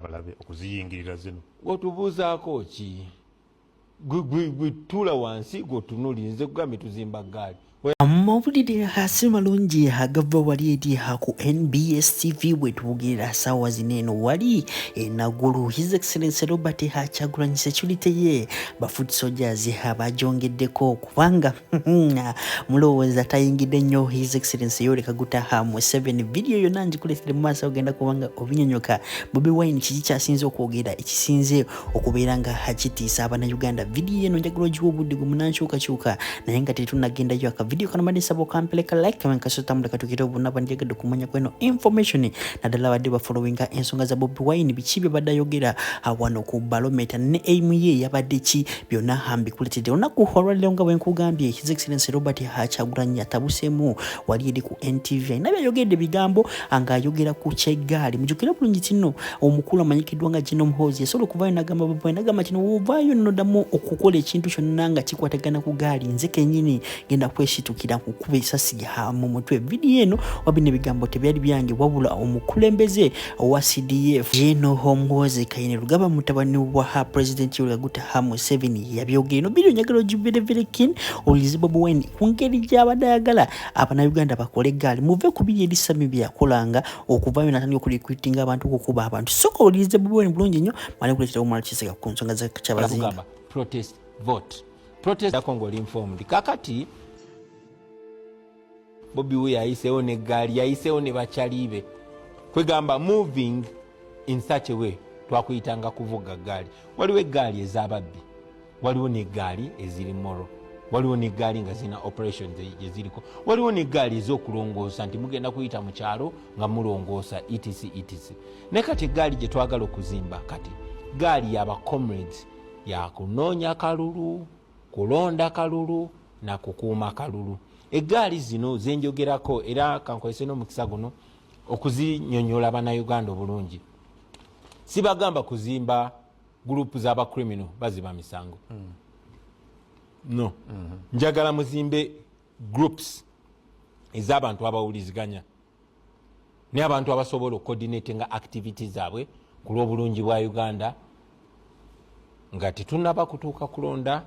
Balabe okuziyingirira zino. Otubuuzaako ki? Gwe tuula wansi gwe otunuulire, nze kugambye tuzimba ggaali. Amawulire si malungi agava wali eri ku NBS TV bwe tuwugirira saawa zino eno wali eNagulu. His Excellence Robert Kyagulanyi, security ye ba foot soldiers bagyongeddeko kubanga mulowooza tayingidde nnyo His Excellence Yoweri Kaguta Museveni. Vidiyo yonna ngikuleetedde mu maaso, ogenda kubanga obinyonyoka. Bobi Wine kiki kyasinze okwogera ekisinze okubeera nga kitiisa Abannayuganda? Vidiyo eno njagala ogiwa obudde gwe munankyukakyuka, naye nga tetunagendayo, akavidiyo kano mbadde nsaba okampeleka like kasotamula katukire obuna bandyagadde okumanya kweno information, naddala badde bafollowinga ensonga za Bobi Wine, biki bye badde ayogera wano ku Barometa ne aim ye yabadde ki, byonna mbikuletedde olunaku olwaliro. Nga bwe nkugambye, His Excellence Robert Kyagulanyi atabuseemu wali eri ku NTV, alina byayogedde bigambo ng'ayogera ku kyeggaali. Mujjukire bulungi kino, omukulu amanyikiddwa nga General Muhoozi yasobola okuvaayo nagamba Bobi Wine, nagamba kino: "Wovaayo noddamu okukola ekintu kyonna nga kikwatagana ku gaali, nze kenyini ngenda kwesitukira nkukuba esasi mu mutwe." Vidiyo eno wabina ebigambo tebyali byange, wabula omukulembeze owa CDF General Muhoozi Kainerugaba, mutabani wa President Yoweri Kaguta Museveni, yabyogera. Eno vidiyo njagala ogibeere very keen, owulirize Bobi Wine ku ngeri gy'abadde ayagala Abannayuganda bakole eggaali, muve ku biri erisami bye yakolanga okuvaayo natandika okurecruitinga abantu, okukuba abantu. Soka owulirize Bobi Wine bulungi nnyo, male kuleetera omwala kiseka ku nsonga za Kyabazinga. Protest vote, protest ako ng'oli informed. Kakati Bobi we yayiseewo neggaali, yayiseewo ne bakyaliibe, kwegamba moving in such a way twakuyitanga kuvuga ggaali. Waliwo eggaali ez'ababbi, waliwo neggaali eziri moro, waliwo neggaali nga zirina operation gyeziriko, waliwo neggaali ez'okulongoosa nti mugenda kuyita mu kyalo nga mulongoosa, etc etc. Naye kati eggaali gye twagala okuzimba kati gaali yaba comrades, yakunoonya kalulu, kulonda kalulu na kukuuma kalulu. Eggaali zino zenjogerako, era kankozese n'omukisa guno okuzinyonyola Bannayuganda obulungi, sibagamba kuzimba gurupu z'abacriminal baziba misango, no. Njagala muzimbe groups ez'abantu abawuliziganya naye abantu abasobola okucoordinatinga activity zaabwe ku lw'obulungi bwa Uganda, nga tetunaba kutuuka kulonda,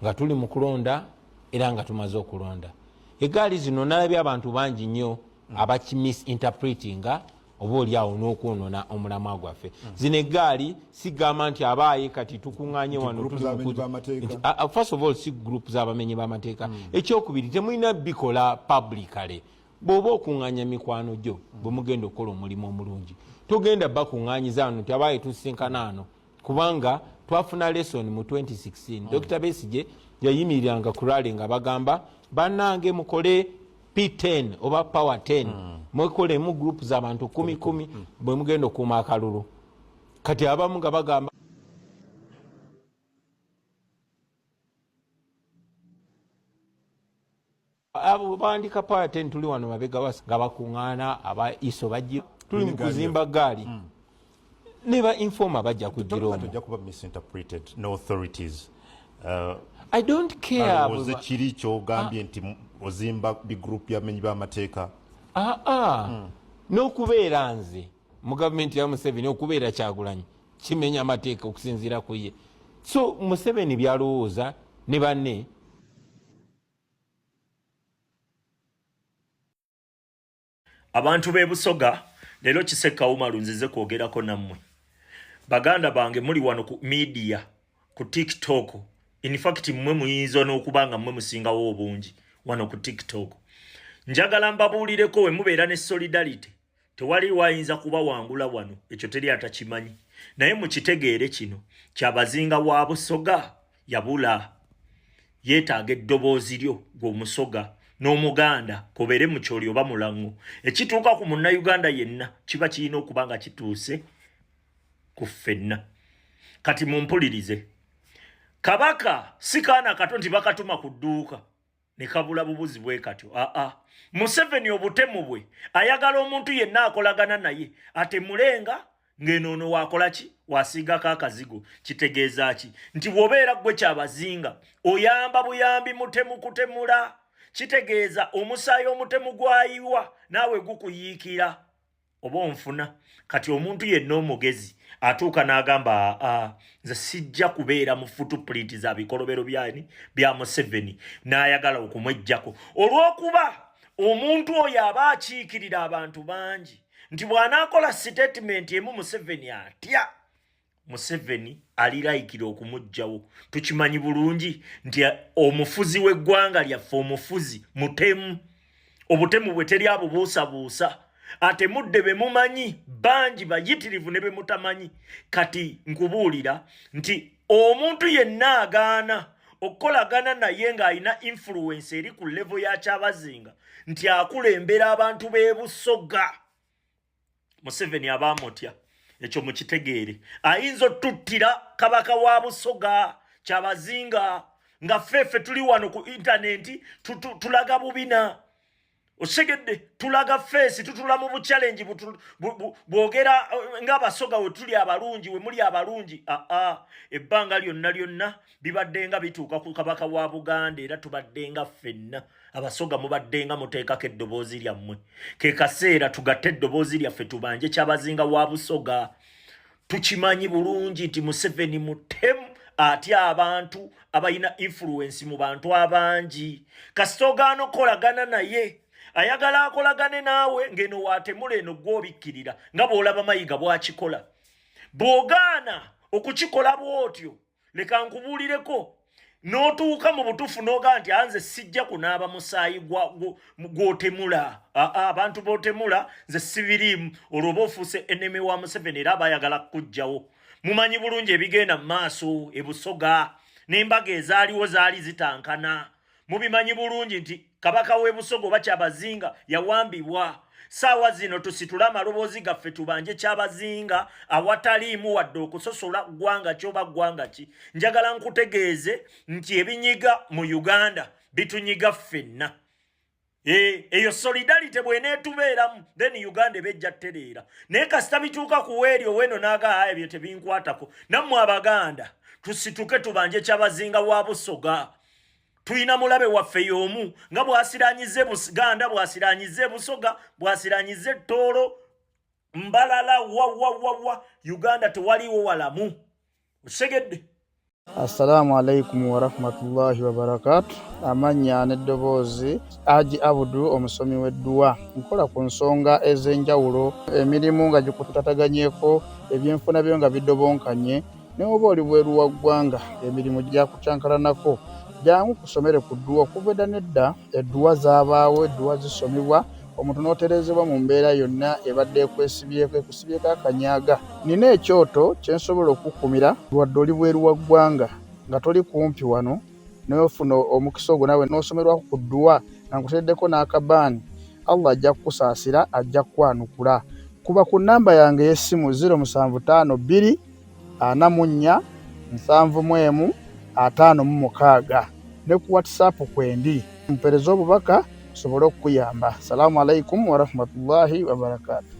nga tuli mu kulonda, era nga tumaze okulonda. Egaali zino nalabye abantu bangi nnyo abakimisinterpretinga oba oli awo n'okwonona omulamwa gwaffe. Zino eggaali sigamba nti abaaye kati tukuŋŋanye wano. Group tuli z'abamenyi b'amateeka. First of all, si group z'abamenyi b'amateeka. Ekyokubiri, temulina bikola publicly. Bw'oba okuŋŋanya mikwano gyo, bwe mugenda okukola omulimu omulungi, togenda bakuŋŋanyiza wano nti abaaye tusisinkana ano, kubanga twafuna lesson mu 2016. Dr Besigye yayimiriranga ku rally nga bagamba, "Bannange, mukole P10 oba Power 10, mwekolemu group z'abantu 10 10 bwe mugenda okuuma akalulu." Kati abamu nga bagamba abo bandika Power 10, tuli wano mabega nga bakuŋŋaana aba ISO bajji tuli mu kuzimba gaali ne ba informer bajja kugira omwo. Tojja kuba misinterpreted no authorities I don't care. Alowooze kiri kyogambye nti ozimba bigroup byamenyi b'amateeka. Aa, n'okubeera nze mu gavumenti ya Museveni, okubeera Kyagulanyi kimenya amateeka okusinziira ku ye. So Museveni byalowooza ne banne. Abantu b'e Busoga, leero Kisekka Umaru nzize kwogerako nammwe. Baganda bange, muli wano ku media, ku TikTok. In fact, mmwe muyinza n'okuba nga mmwe musingawo obungi wano ku TikTok. Njagala mbabuulireko, we mubeera ne solidarity, tewali wayinza kubawangula wano. Ekyo teri atakimanyi, naye mukitegeere kino: Kyabazinga wa Busoga yabula, yeetaaga eddoboozi lyo gwe Omusoga n'Omuganda, kobeere Mukyoli oba Mulaŋŋo. Ekituuka ku Munnayuganda yenna kiba kirina okuba nga kituuse ku ffenna. Kati mumpulirize, Kabaka si kaana kato nti bakatuma ku dduuka ne kabula bubuzi bwe katyo. Aa, Museveni obutemu bwe ayagala omuntu yenna akolagana naye atemulenga ng'enoono waakola ki, wasiigako akazigo. Kitegeeza ki? Nti bw'obeera ggwe Kyabazinga, oyamba buyambi mutemu kutemula. Kitegeeza omusaayi omutemu gwayiwa naawe gukuyiikira. Oba onfuna? Kati omuntu yenna omugezi atuuka n'agamba, aa, nze sijja kubeera mu footprint za bikolobero byani bya Museveni, n'ayagala okumwejjako, olw'okuba omuntu oyo aba akiikirira abantu bangi, nti bw'anaakola statement emu, Museveni atya, Museveni alilayikira okumuggyawo. Tukimanyi bulungi nti omufuzi w'eggwanga lyaffe, omufuzi mutemu, obutemu bwe teri abubuusabuusa, atemudde be mumanyi bangi bayitirivu ne be mutamanyi. Kati nkubuulira nti omuntu yenna agaana okukolagana naye ng'alina influence eri ku level ya Kyabazinga, nti akulembera abantu b'e Busoga, Museveni aba amutya. Ekyo mukitegeere. Ayinza otuttira kabaka wa Busoga, Kyabazinga, nga ffeffe tuli wano ku intaneti tulaga bubina, osegedde, tulaga face, tutula mu buchallenge bwogera ng'Abasoga we tuli abalungi, we muli abalungi. Aa, ebbanga lyonna lyonna bibadde nga bituuka ku kabaka wa Buganda, era tubadde nga ffenna Abasoga mubadde nga muteekako eddoboozi lyammwe. Ke kaseera tugatte eddoboozi lyaffe, tubanje Kyabazinga wa Busoga. Tukimanyi bulungi nti Museveni mutemu, atya abantu abalina influence mu bantu abangi. Kasita ogaana okukolagana naye, ayagala akolagane naawe ng'eno waatemula, eno gw'obikkirira, nga bw'olaba Mayiga bw'akikola. Bw'ogaana okukikola bw'otyo, leka nkubuulireko, n'otuuka mu butuufu n'ogaa nti anze sijja kunaaba musaayi gw'otemula, abantu b'otemula nze sibiriimu, olwo oba ofuuse enemy wa Museveni, era aba ayagala kukuggyawo. Mumanyi bulungi ebigenda mu maaso e Busoga, n'embaga ezaaliwo zaali zitankana. Mubimanyi bulungi nti kabaka w'e Busoga oba Kyabazinga yawambibwa. Saawa zino tusitule amaloboozi gaffe, tubanje Kyabazinga awataliimu wadde okusosola ggwanga ki oba ggwanga ki. Njagala nkutegeeze nti ebinyiga mu Uganda bitunyiga ffenna. Eyo solidarity bw'eneetubeeramu, then Uganda eba ejja ttereera. Naye kasita bituuka ku weeri oweno n'agaa, ebyo tebinkwatako. Nammwe Abaganda tusituke, tubanje Kyabazinga wa Busoga. Tulina mulabe waffe y'omu, nga bw'asiranyiza Buganda, bw'asiranyiza Busoga, bw'asiranyiza Ettoolo, Mbalala, wawawawa, Uganda tewaliwo walamu. Osegedde? Assalamu alaikum warahmatullahi wabarakatu. Amannya n'eddoboozi, Aji Abudu, omusomi w'edduwa. Nkola ku nsonga ez'enjawulo, emirimu nga gikutataganyeko, ebyenfuna byo nga bidobonkanye, ne oba oli bweru wa ggwanga, emirimu gyakukyankalanako, jangu kusomere ku dduwa. Okuva edda n'edda edduwa zaabaawo, edduwa zisomebwa omuntu n'otereezebwa mu mbeera yonna ebadde ekwesibyeko, ekusibyeko akanyaga. Nina ekyoto kye nsobola okukukumira wadde oli bweru wa ggwanga, nga toli kumpi wano, n'ofuna omukisa ogwo naawe n'osomerwako ku dduwa nga nkuteereddeko n'akabaani. Allah ajja kukusaasira, ajja kukwanukula. Kuba ku nnamba yange ey'essimu 0752 44 71 56 ne ku WhatsApp kwendi, mpeereze obubaka nsobole okukuyamba. Salaamu alaikum warahmatullahi wabarakaatu.